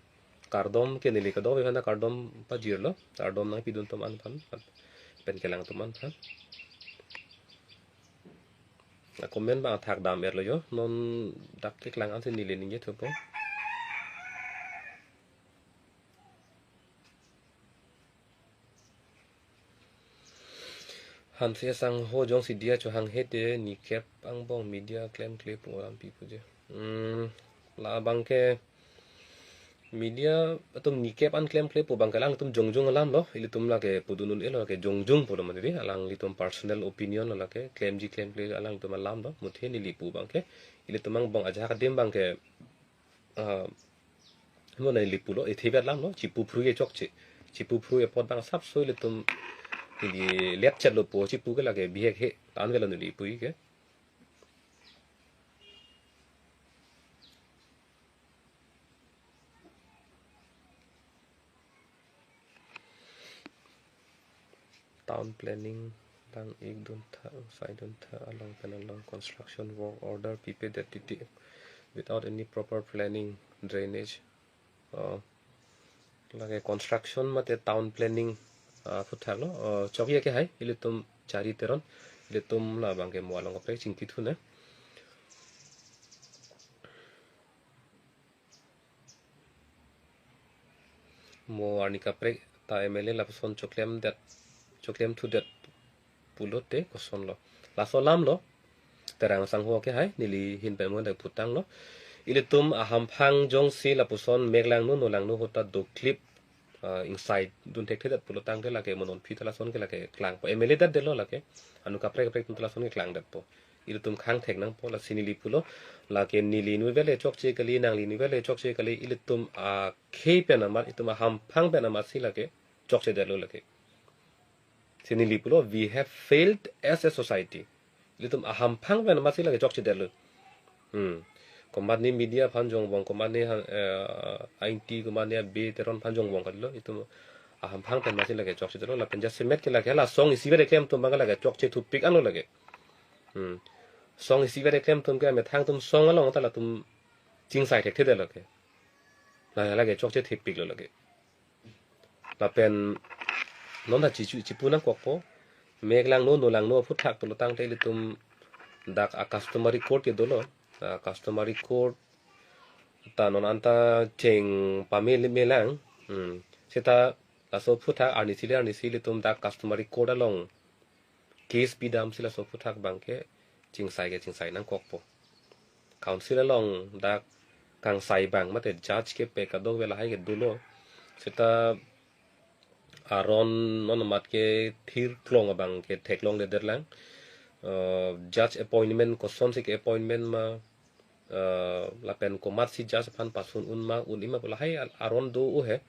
Kardom ke neli kadokave aphan ta kardom pajirlo. Kardom nangpidun atum an aphan, pen kelang atum an aphan. A comment abang thak dam-et lo jo. Non dak keklang ansi neli ningje thupo. Hanse sangho jongsi diya cho hanghe te nikep angbong media klemkle pu alam pi pu je. Hmm, labang ke media atum nikep an klemkle pu abang ke alangtum jongjung alam lo, ilitum lake pudun un-e lo, lake jongjung pulo mati di, alanglitum personal opinion lo lake, klemji klemkle alangtum alam lo, muthe neli pu abang ke, ilitum angbong ajahak adim abang ke, ah, mo neli pulo, ethe bet alam lo, chipu phru ke chokche, chipu phru ke apot abang sapso ilitum, neli lep chet lo pu, chipu ke lake bihek he, tan velo neli pu ke. Town planning lang ik dun tha, sai dun tha, along pen along construction work order pipe det titi without any proper planning, drainage. Oh. Lake construction mate town planning, ah, aphuthak lo, oh, chokche ke hai, ilitum Chari Teron, ilitum labang ke mo along kaprek chingki thu na. Mo arni kaprek ta M L A lapuson choklem det, choklem thu det pulote koson lo. Laso alam lo, Terang sangho ke hai, neli ahin pen mo dak putang lo. Ilitum ahamphang jongsi lapuson mek langno no langno ahut ta doklip, ah, ingsai dun thekthedet pulo tangte lake mo non aphi ta lason ke lake klangpo. M L A det detlo lake. Anu kaprek kaprek atum ta lason ke klang detpo. Ilitum khang thek nangpo, lasi neli pulo. Lake neli nu vele chokche kali, nangli nu vele chokche kali, ilitum akhei pen amat, ilitum ahamphang pen amat si lake chokche detlo lake. Si neli pulo, we have failed as a society. Ilitum ahamphang pen amat si lake chokche detlo. Hmm. Komatne media aphan jongvong, komatne ha-, eh, aunty, komatne abe Teron aphan jongvong kalilo, ilitum ahamphang pen amat si lake chokche detlo, lapen jasemet ke lake, la song isi vet keklem atum abang lake chokche thupik anlo lake. Hmm. Song isi vet keklem atum ke amethang atum song along ta latum chingsai thekthedet lake. La lake chokche thepik lo lake. Lapen non ta chichu chipu nangkokpo. Mek langno no langno aphuthak pulo tangte ilitum dak a customary court ke dolo. A customary court ta non anta cheng pame melang. Hmm. Seta laso aphuthak arnisi le arnisi ilitum dak customary court along case pidam si laso aphuthak abang ke chingsai ke chingsai nangkokpo. Council along dak kangsai abang mate judge kepek kadokave lahai ke dolo. Seta aron non amat kethir klong abang ke theklongledet lang. Eh, judge appointment kosonsi ke appointment ma, eh, lapen komatsi judge aphan pasun un ma un-e ma pu lahai al-, aron do o he.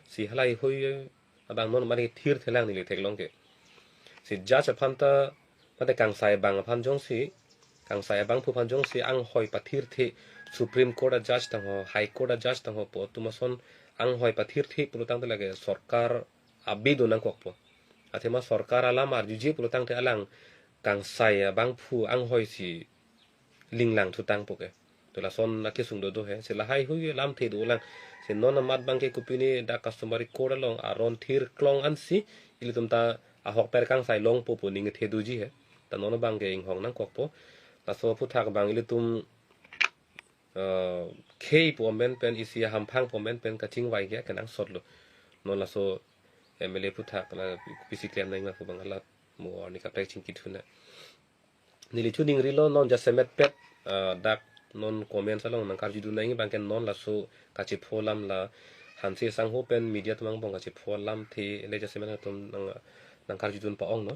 Si halahei abang non mane thirthe lang neli theklong ke. Si judge aphan ta, mate kangsai abang aphan jongsi, kangsai abangphu aphan jongsi anghoi pathirthe, Supreme Court a judge tangho, High Court a judge tangho pu atum ason anghoi pathirthe pulo tangte lake sorkar abi do nangkokpo. Athema sorkar alam arjuje pulo tangte alang kangsai abangphu anghoi si linglang thutangpo ke. To lason akesung dodo he. Si lahai hui lamthe dolang. Si non amat abangke kopine dak customary court along aron thir klong ansi ilitum ta ahok per kangsai longpo pu ning the doji he. Ta non abangke inghong nangkokpo. Laso aphuthak abang ilitum, eh, khei pu amen pen isi ahamphang pu amen pen kachingvai ke kenangsotlo. Non laso M L A aphuthak la pisi klem nangma pu abang alat mo arni kaprek chingkithuna. Neli chuning rilo non jasemet pet, ah, dak non comments along nangkarjudun nangji abangke non laso kachepho alam la Hanse sangho pen media atum angbong kachepho alamthe le jasemet atum nang, nangkarjudun pa-ong no.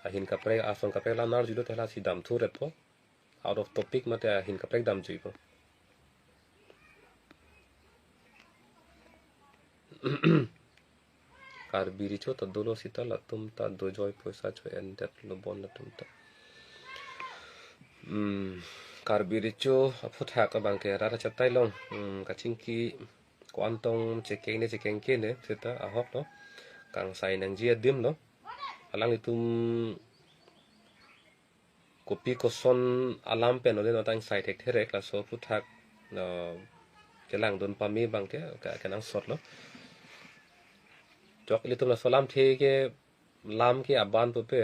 Ahin kaprek, ason kaprek alam nangarjulo te lasi damthu retpo. Out of topic mate ahin kaprek damjuipo. Karbi Recho ta dolo seta latum ta dojoi poisa cho-endetlo bon latum ta. Hmm, Karbi Recho aphuthak abangke rat achatai along, hmm, kachingki ko-an tong chekeng ne chekengke ne seta ahoklo. Kangsai nangji adim lo. Alanglitum kopi koson alam pen ole nangtang sai thekthe rek laso aphuthak, eh, kelangdun pame abangke ke, kenangsotlo. Jok ilitum laso alamthe ke lam ke aban pupe,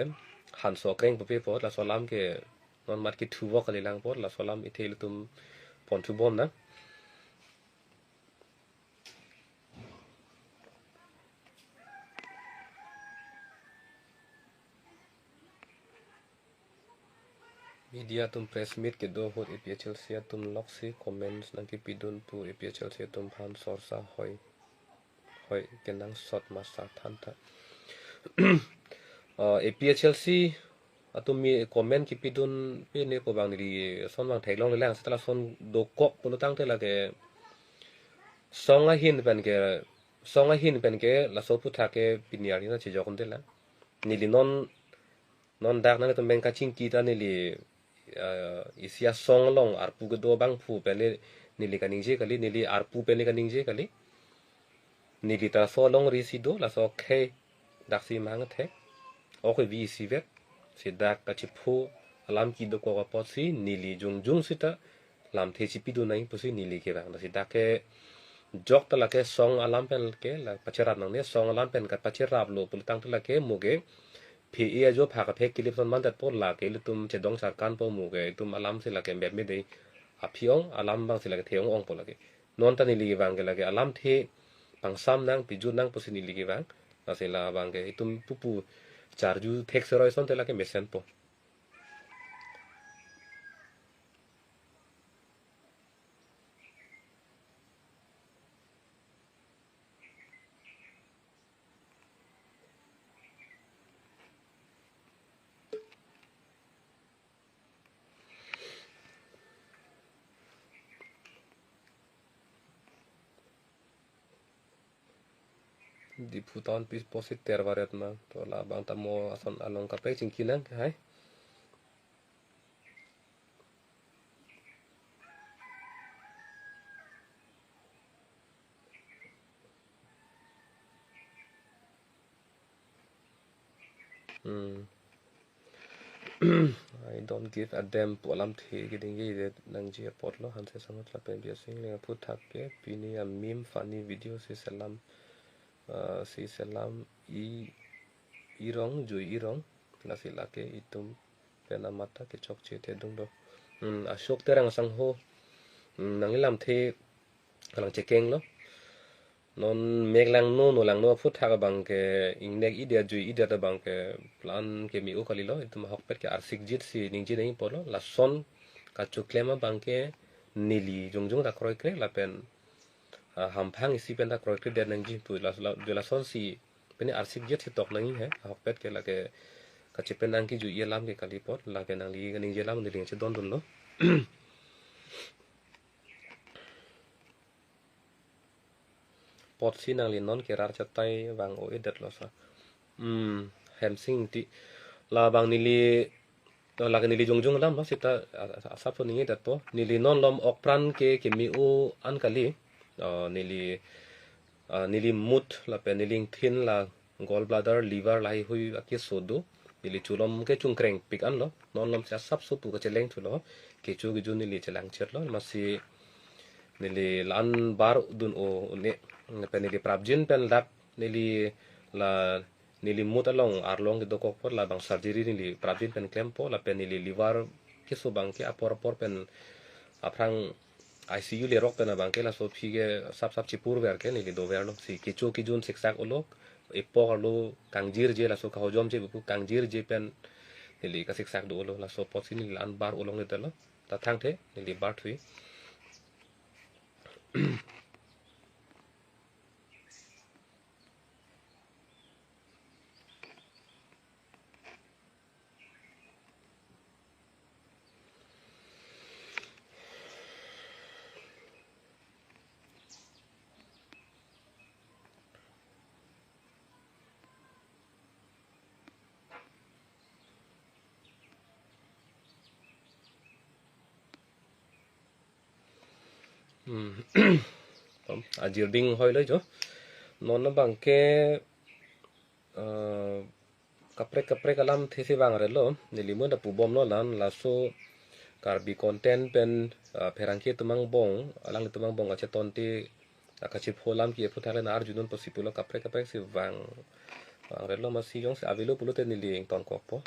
hanso kreng pupe apot laso alam ke non mat kethu vok kalilang apot laso alam ithe ilitum ponthu bom nang. Media atum press meet kedo ahut A P H L C atum loksi comments nangkepidun pu A P H L C atum aphan sorsa hoi, hoi kenangsot masa thantha. Uh, A P H L C atum mi comment kepidun pe ne pu abang neli ason abang theklong lelang seta lason dokok pulotangte lake song ahin pen ke, song ahin pen ke laso aphuthak ke pini arni nangchejok unte la. Neli non, non dak nanglitum pen kachingki ta neli, eh, isi asong along arpu kedo abangphu pen le neli kaningje kali, neli arpu pen le kaningje kali. Neli ta laso alongri si do, laso akhei daksi mang the. Ok vi isi vet. Si dak kachepho alam kedokok apotsi neli jongjong seta lamthe chepidun nangji pusi neli kevang. Lasi dak ke jok ta lake song alam pen ke la pacherap nangne, song alam pen kapacheraplo pulotangte lake mo ke phe-e ajo pha kaphek kelip ason mandet apot lake ilitum chedong charkan po mo ke itum alam si lake mepme dei aphi-ong, alam abang si lake the-ong-ongpo lake. Non ta neli kevang ke lake alamthe pangsam nang pijut nang pusi neli kevang. Lasi labang ke itum pupu charju thek seroi asonte lake mesenpo. Diphu town pi pusi ter varet ma. To labang ta mo ason along kaprek chingki nang ke hai. Hmm. I don't give a damn pu alamthe kedingje det nangji apotlo, Hanse Sangho lapen Biasing Engleng aphuthak ke pini a meme funny video si selam, ah, si selam i, irong jui irong, lasi lake itum pen amat ta kechokche thedung do. Hmm, Ashok Terang Sangho, hmm, nangli lamthe kalang chekenglo. Non mek langno, no langno aphuthak abang ke ingnek idet jui idet abang ke plan keme-o kalilo, itum ahokpet ke arsikjit si ningje nangji apotlo, lason kachoklem abang ke neli jongjong ta kroikre lapen, ah, hamphang isi pen ta kroikre det nangji pu la, la, lasonsi pini arsikjit si tok nangji he, ahokpet ke lake kachepen nangkejui alam ke kali apot, lake nangli kaningje alam neli chedondunlo. Apotsi nangli non ke rat achatai vang-o-edetlo sa. Hmm, Hemsing Ingti. Labang neli, lake neli jongjong alamlo seta, a, a, asap ningjedetpo. Neli non lom okpran ke keme-o an kali. Ah, neli, ah, neli mut lapen neli ingthin la gallbladder, liver lahai hui akeso do. Neli chulom ke chungkreng pik anlo. Non lom si asapso pu kacheleng thulo. Kecho kejun neli chelangchetlo. Amatsi neli la-an bar dun-o un-e. Pen neli prapjin pen dak neli la neli mut along arlong kedokok apot labang surgery neli prapjin pen klempo lapen neli liver keso abangke apor apor pen aphrang I C U lerok pen abangke laso aphi ke sap sap chipurver ke neli doverlo si kecho kejun siksak ulok epok arlo kangjirje laso kahojom che buku kangjirje pen neli kasiksak do ulo laso apotsi neli la-an bar ulong le telo ta thangthe neli bar thui. Hmm. Tom, ajirding hoilo jo. Non abangke, eh, kaprek kaprek alamthe si vang relo. Neli munda pubomlo lan laso Karbi content pen, eh, pherangke atum angbong, alanglitum angbong kacheton te, ah, kachipho alam ke aphuthak le na arjudun pusi pulo kaprek kaprek si vang, vang relo amatsi jongsi avelo pulote neli ingtonkokpo.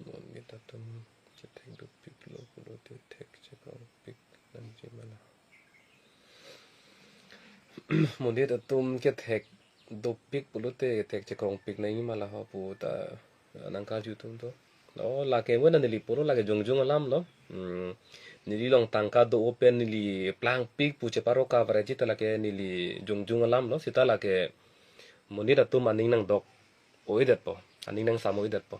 Monit atum kethek dopiklo pulote thek chekrongpik nangji ma la. Monit atum kethek dopik pulote thek chekrongpik nangji ma la ho pu ta nangkarju atum to. O lake mena neli pulo lake jongjong alamlo. Hmm. Neli along tangka do-o pen neli plangpik pu cheparo coverage ta lake neli jongjong alamlo sita lake monit atum aning nangdok-o-edetpo, aning nangsam-o-edetpo.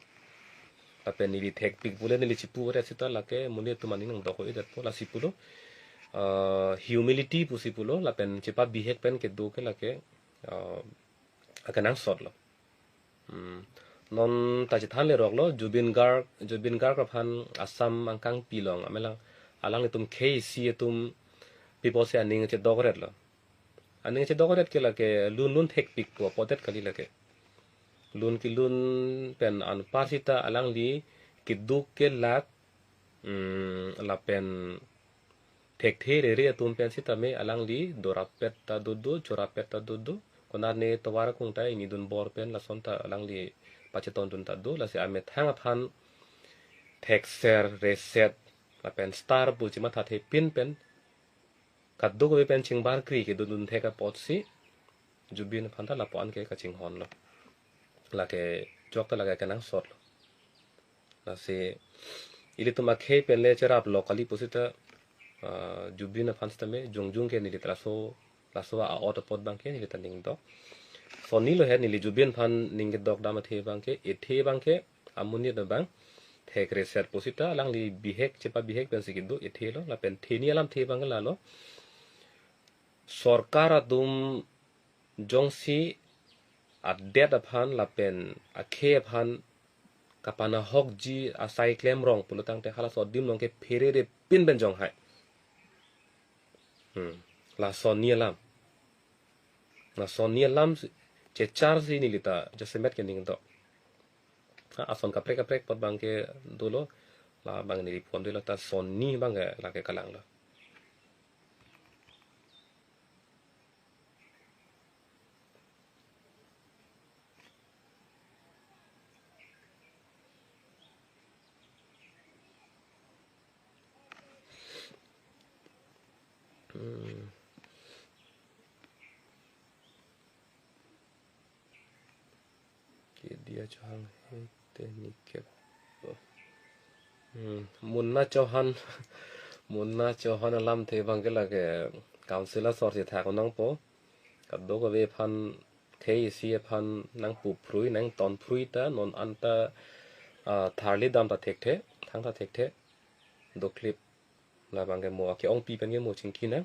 Lapen neli thekpik pule neli chipuret sita lake monit atum aning nangdok-o-edetpo lasi pulo. Ah, humility pusi pulo lapen chepabihek pen kedo ke lake, ah, akenangsotlo. Hmm. Non ta chethan leroklo, Zubeen Garg, Zubeen Garg aphan Assam angkangpi along amelang alanglitum khei isi atum pi apotsi aning chedokretlo. Aning chedokret ke lake lun lun thekpik pu apotdet kali lake. Lun kelun pen anpar sita alangli keduk kelak, mm, lapen thekthe rere atum pen sitame alangli dorapet ta dodo, chorapet ta dodo. Konat ne tovar akung ta ingni dunbor pen lason ta alangli pachetondun ta do. Lasi amethang aphan thekser reset lapen star pu chimathathepin pen kadokave pen chingbarkri kedodun thek apotsi Zubeen aphan ta lapu-an ke kachinghonlo. Lake jok ta lake kenangsotlo. Lasi ilitum akhei pen le cheraplo kali pusita, ah, Zubeen aphan sitame jongjong ke neli ta laso, laso a-ot apot abangke neli ta ningdok. Sonilo he neli Zubeen aphan ning kedokdam athe abangke, ethe abangke, amonit abang thek reset pusita alangli bihek chepabihek pensi kedo ethelo lapen theni alamthe abang lalo. Sorkar atum jongsi adet aphan lapen akhei aphan kapanahokji asai klemrong pulo tangte halaso adim along ke phererepin pen jonghai. Hmm. Lason ni alam. Lason ni alam si, checharsi neli ta jasemet ke ningdok. Ha, ason kaprek kaprek apot abangke dolo, labang neli pon dolo ta son ni abangke lake kalanglo. Hmm. Kedia Chauhan he te nikep. Hmm, Munna Chauhan, Munna Chauhan alamthe abangke lake council asor si thak nangpo. Kadokave aphan khei isi aphan nangpuphrui nangtonphrui ta non anta, ah, tharli dam ta thekthe, thang ta thekthe. doklip labang ke mo ake-ongpi pen ke mo chingki nang.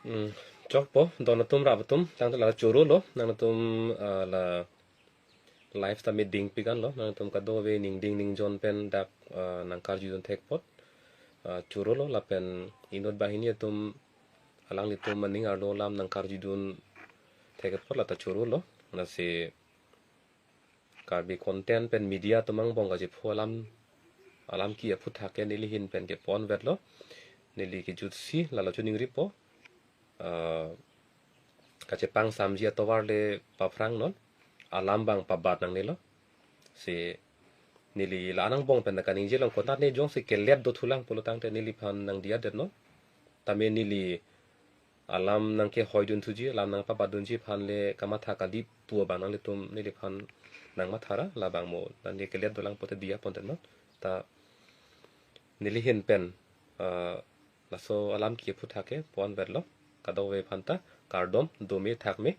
Hmm, chokpo, don atum rap atum, tangte la choro lo, nangtum, ah, la live ta meeting pikan lo, nangtum kadokave ningding ningjon pen dak, ah, nangkarjudun thek apot, ah, choro lo, lapen inut banghini atum, alanglitum aning arlo alam nangkarjudun thek apot la ta choro lo, lasi Karbi content pen media atum angbong kachepho alam, alam ke aphuthak ke neli ahin pen ke ponvet lo. Neli kejutsi lalo choningripo. Ah, kachepangsamji atovar le paphrang non. Alam abang pabat nangnelo. Si neli la-an angbong pen kaningje long konat ne jongsi kelet dothulang pulo tangte neliphan nangdiyadet non. Tame neli alam nangkehoidun thuji, alam nangpabatdunji aphan le kamatha kali pu abang nanglitum neliphan nangmathara, labang mo nangli kelet dolang pote diya ponte non. Ta neli ahin pen, ah, laso alam ke aphuthak ke ponvet lo, kadokave aphan ta kardom, dome thakme.